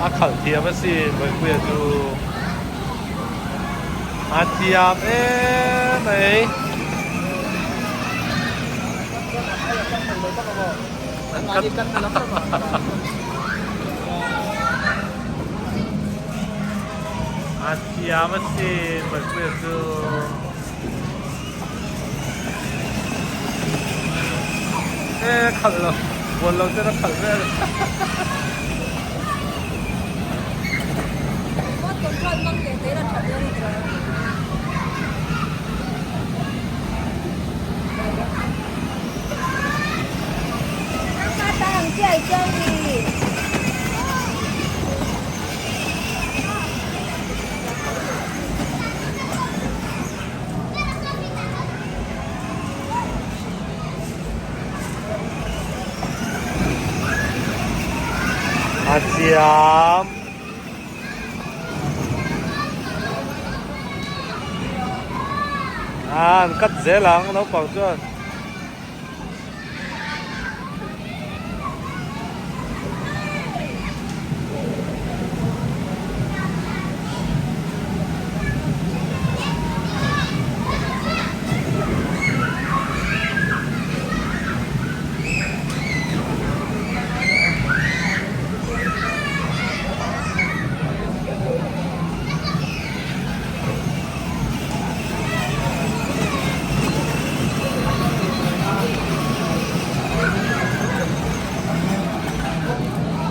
A khalh thiam asin Bawihpuia chu. A thiam em mai. A thiam asin Bawihpuia chu. E khalh lo bual lo ten a khalh vel. A thiam. A an cut zel ang naupang chuan.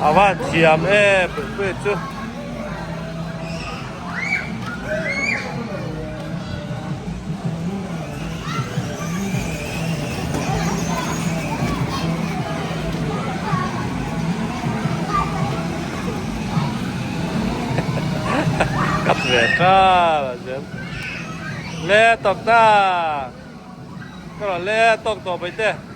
A van thiam em puipuia chu. Cắt ve ta là dễ Le tawk ta Ka rawn le tawk tawh mai te.